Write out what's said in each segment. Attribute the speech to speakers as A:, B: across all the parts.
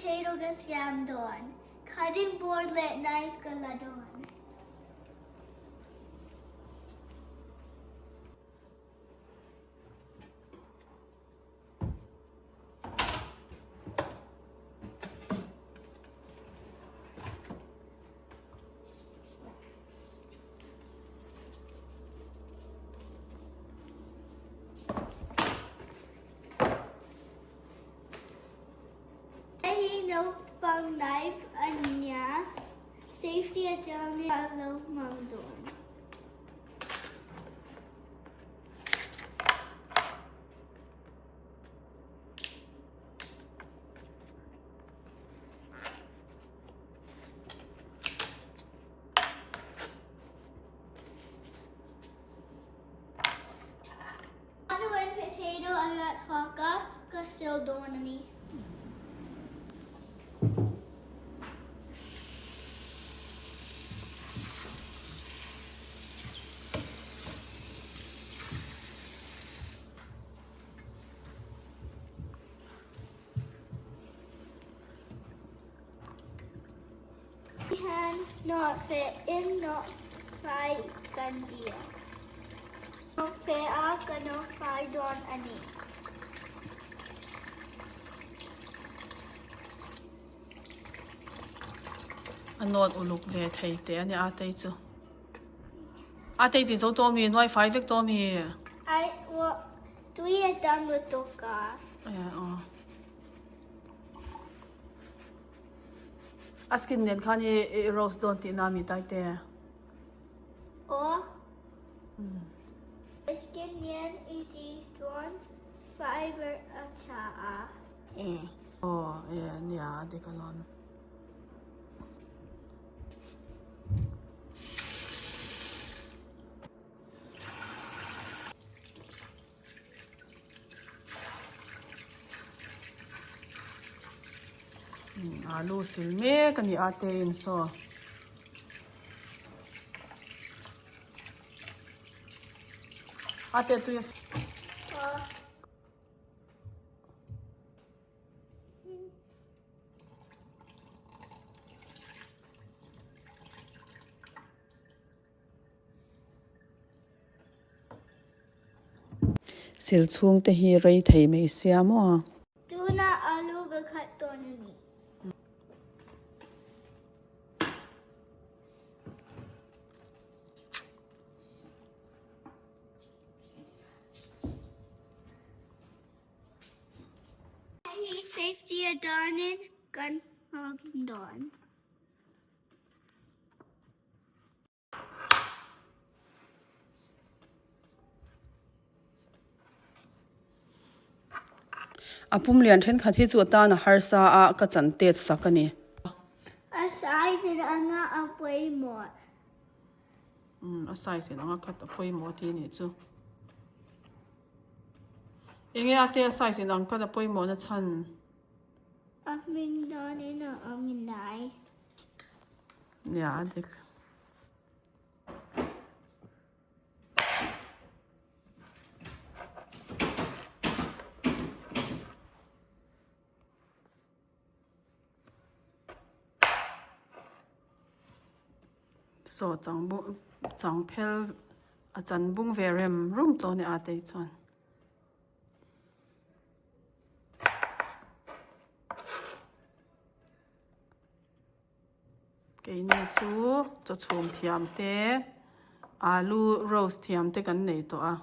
A: potato ka siam dawn. Cutting board leh knife ka la dawn. Hei hi naupang knife a nia, safety atangin a lo hmang dawn. Anuin potato a rat chhuak a, ka sil dawn a ni. Hian nawh feh in nawh fai kan ti a. Nawh feh a ka nawh fai dawn a ni.
B: A nawt uluk ve thei teh a ni Atei chu. Atei ti zo tawh mi, nuai fai vek tawh mi.
A: Ai tui a tam lutuk a.
B: Aw. A skin nen khan i i roast dawn tihna mi tai te.
A: Aw. A skin nen i ti chuan fiber a tha a.
B: Aw e nia a dik alawm. Alu sil mek a ni a te in saw. A te tui a. Sil chhung te hi rei thei mai sia maw?
A: Tunah alu ka khat dawn a ni. Hei hi safety a dawnin kan hmang dawn.
B: A pum lian thenkhat hi chu a tan a harsa a, ka chan tet sak a ni.
A: A size in anga a pawimawh.
B: Umm a size in anga khat a pawimawh tih a nih chu. Enge a te a size in ang khat a pawimawh na chhan?
A: A hming dawnin a awm i lai.
B: Nia a dik. Saw chang bung chang phel a chan bung ve rem rum tawh a ni a tei chuan. Keini chu chaw chhum thiam te alu roast thiam te kan nei tawh a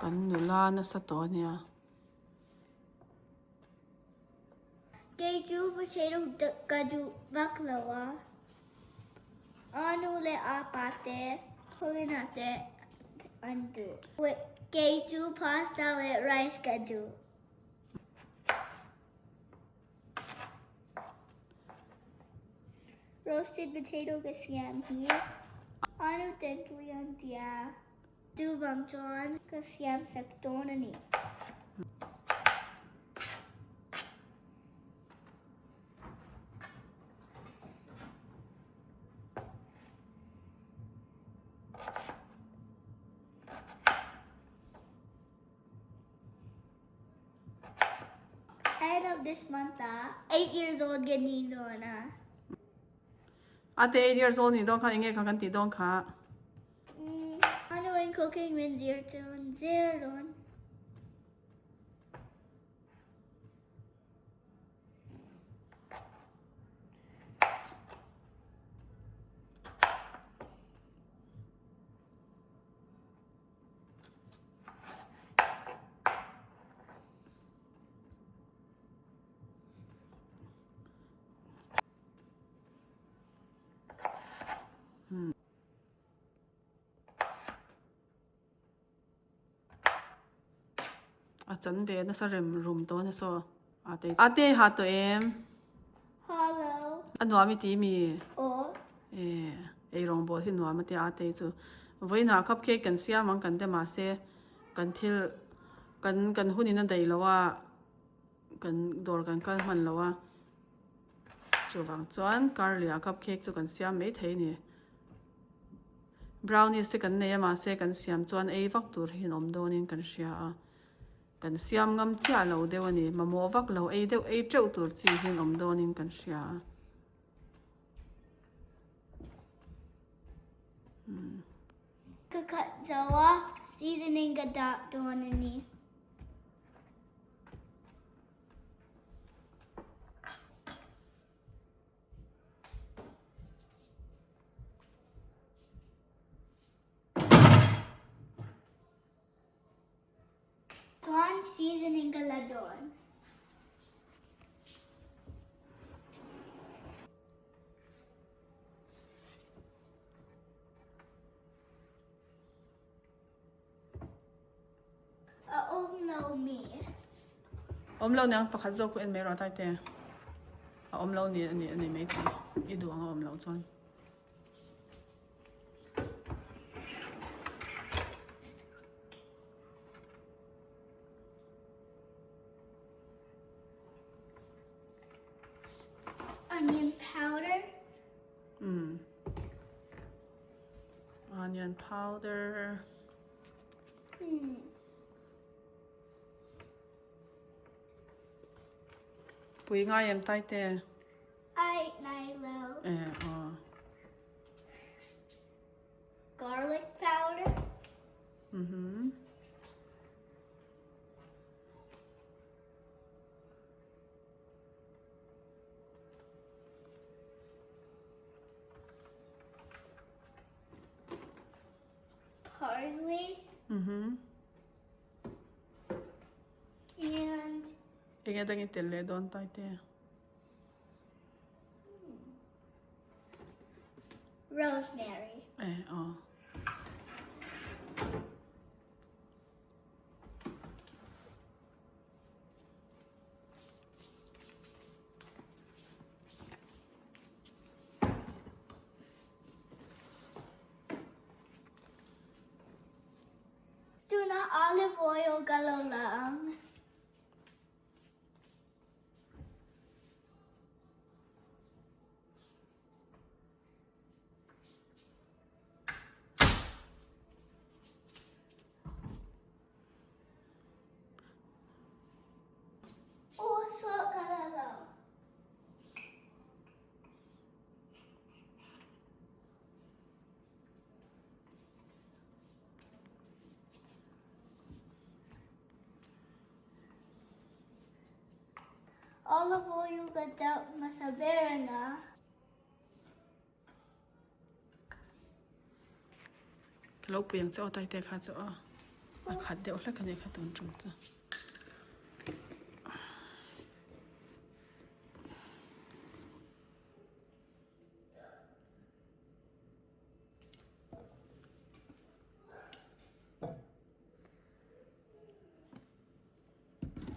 B: kan nula nasa tawh a nia.
A: Kei chu potato ka duh vak lo a anu leh apa te Paulina te an duh. Kei chu pasta leh rice ka duh. Roasted potato ka siam hi anu ten tui an tia. Chuvang chuan ka siam sak dawn a ni. End of this month ah 8 years old ka ni dawn a.
B: Ate 8 years old nih dawn khan enge kha kan tih dawn kha?
A: Anu in cooking min zir dawn zir dawn.
B: A chan ve nasa rem rum dawn a saw a te a te ha tawh em?
A: Hello.
B: A nuam i ti mi?
A: Aw.
B: E ei rawngbawl hi nuam a tia a te chu vawiinah cupcake kan siam ang kan ti mahse kan thil kan kan hunin a daih lo a kan dawr kan kal hman lo a chuvang chuan karleh ah cupcake chu kan siam mai thei a ni. Brownies te kan nei a mahse kan siam chuan ei vak tur hi an awm dawnin kan hria a, kan siam ngam chiah lo deuh a ni, mamawh vak lo ei deuh ei teuh tur chi hi an awm dawnin kan hria a.
A: Ka khat zo a, seasoning ka dah dawn a ni. Chuan seasoning ka la dawn. A awm lo mi.
B: Awm lo niang pakhat zawk pawh en mai rawh Taite. A awm lo ni ani ani mai thei i duh ang a awm loh chuan.
A: Onion powder.
B: Umm. Onion powder.
A: Hmm.
B: Pui ngai em tai te?
A: Ai nai lo.
B: Eh, oh.
A: Garlic powder.
B: Mhm.
A: Parsley.
B: Mhm.
A: And
B: Enge dang i tel leh dawn tai te?
A: Rosemary.
B: Eh, oh.
A: Tunah olive oil ka lo la ang. Aw salt ka la lo. Olive oil ka deuh hmasa ber anga.
B: Ka lo pui ang che aw Taite kha chu aw a khat deuh hlek a nih kha tun tum chu.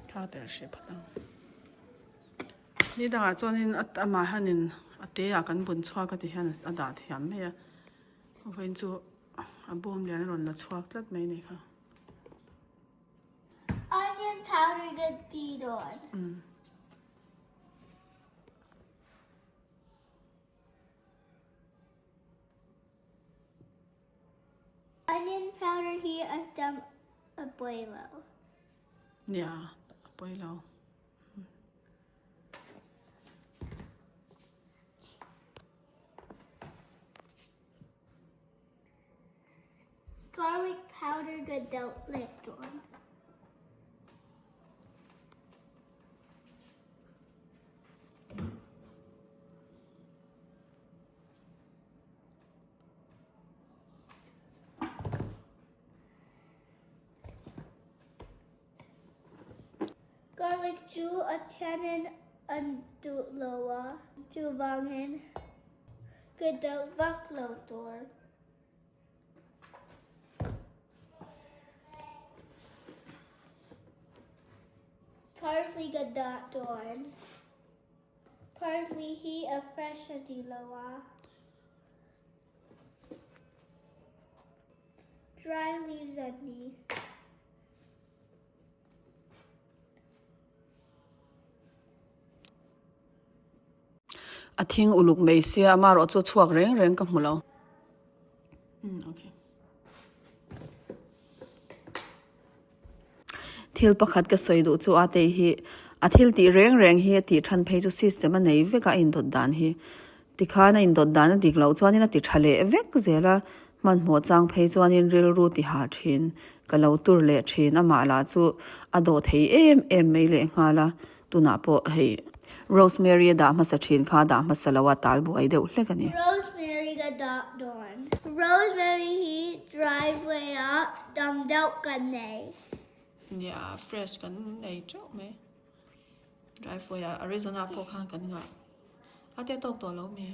B: Thla tel hrih phawt ang. Ni dangah chuanin amah hianin a te ah kan bun chhuak a ti hian a dah thiam mai a vawiin chu a bawm lian a rawn la chhuak tlat mai a nih kha.
A: Onion powder ka ti dawn. Onion powder hi a tam a pawi lo.
B: Nia, a pawi lo.
A: Garlic powder ka deuh leh dawn. Garlic chu a thianin an duh lo a, chuvangin ka deuh vak lo tur. Parsley ka dah dawn. Parsley hi a fresh a ti lo a. Dry leaves an ni.
B: A thing uluk mai sia amaherawh chu a chhuak reng reng ka hmu lo. Umm okay. Thil pakhat ka sawi duh chu a tei hi a thil tih reng reng hi a tih than phei chu system a nei vek a a indawt dan hi tikhan a indawt dan a dik loh chuanin a ti tha leh vek zel a hmanhmawh chang phei chuanin rilru ti hah thin ka lo tur leh thin amah lah chu a dawh thei em em mai leh nghal a tunah pawh hei rosemary a dah hmasa thin kha a dah hmasa lo a tal buai deuh hlek a ni.
A: Rosemary ka dah dawn. Rosemary hi driveway ah dam deuh ka nei.
B: Nia fresh kan nei teuh mai. Driveway ah Arizona pawh khan kan ngah. A te tawk tawh lo mi?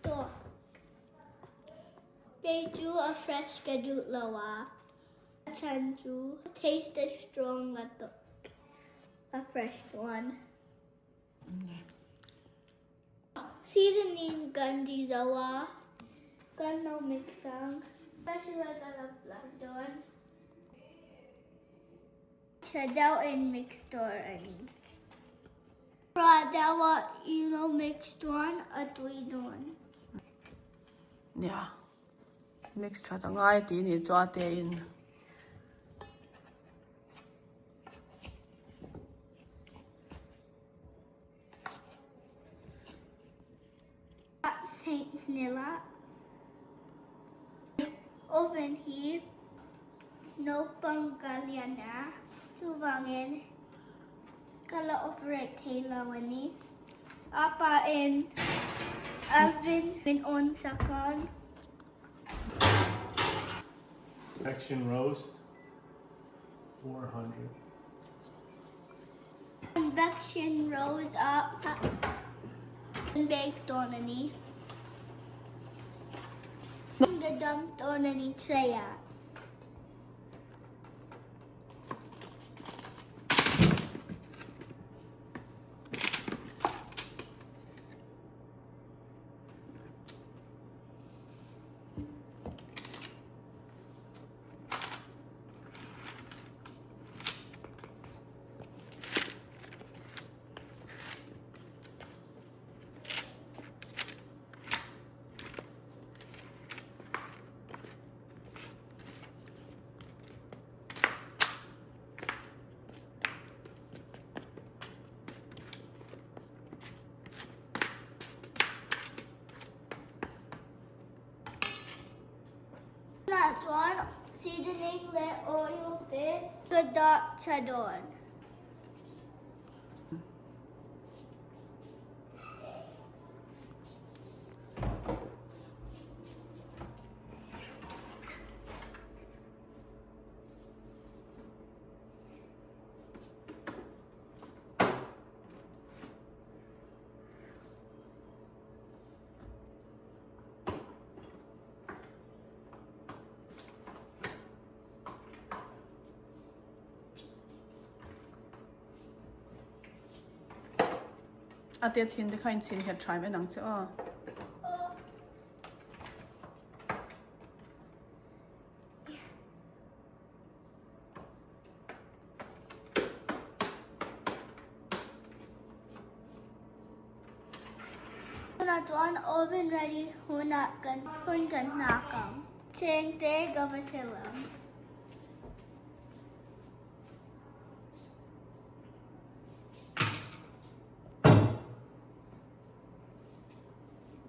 A: Tawk. Kei chu a fresh ka duh lo a. A chhan chu taste a strong a tawk. A fresh one. Seasoning kan ti zo a, kan lo mix ang. Fresh la ka la plak dawn. Tha deuh in mix tur a ni. Tha deuh a i lo mix chuan a tui dawn.
B: Nia, mix that a ngai tih nih chu a te in.
A: Oven hi naupang ka lian a, chuvangin ka la operate thei lo a ni. A pa in oven min on sak a.
C: Section roast 400.
A: Convection rose up and baked dawn a ni. The dump dawn a ni tray ah. Tunah chuan seasoning leh oil te ka dah tha dawn.
B: A te chin te kha in chin nghet thaim en ang che aw.
A: Tunah chuan oven ready hunah kan hun kan hnak ang. Cheng te ka va sel ang.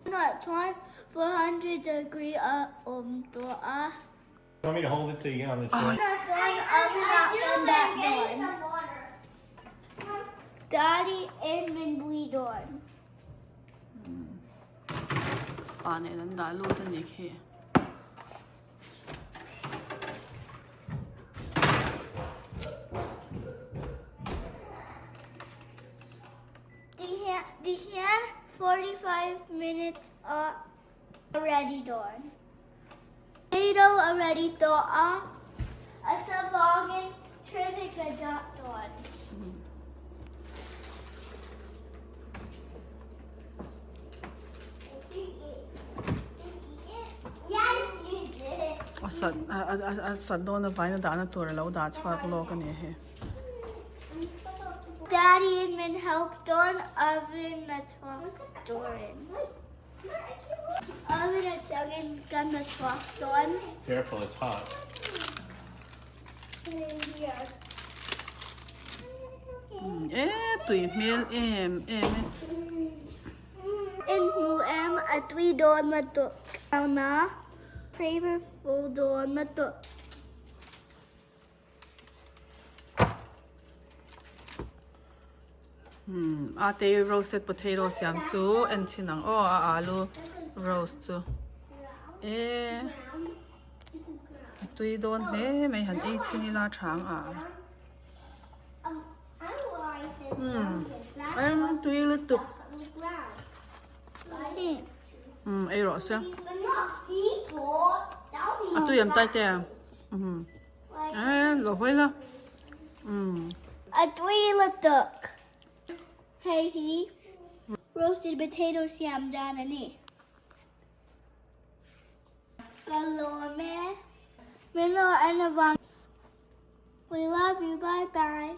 A: Tunah chuan 400 degree a awm tawh a.
C: Want me to hold it so you get on the chair?
A: Chuan oven ah kan dah dawn. Daddy in min pui dawn.
B: Pa nen an dah lut a ni khi.
A: Ti hian 45 minutes ah a ready dawn. Potato a ready tawh a, a savawngin trivet ka dah dawn.
B: A sat a sat dawn avain a dahna tur a lo dah chhuak lawk a ni he.
A: Daddy in min help dawn oven a chhuak dawn. Oven atangin kan la chhuak dawn.
C: Careful, it's hot.
B: E tui hmel em em e.
A: In hmu em a tui dawn lutuk. Na flavorful dawn lutuk.
B: Hmm, ate roasted potato siam chu en chin ang aw a alu roast chu e a tui dawn hle mai han ei chin ila thang a hmm em tui lutuk hmm ei rawh se a tui em tai te hmm Eh, lo hawi la. Mm.
A: A tui lutuk. Hei hi roasted potato siam dan a ni. Ka lawm e. Min lo en avang. We love you. Bye bye.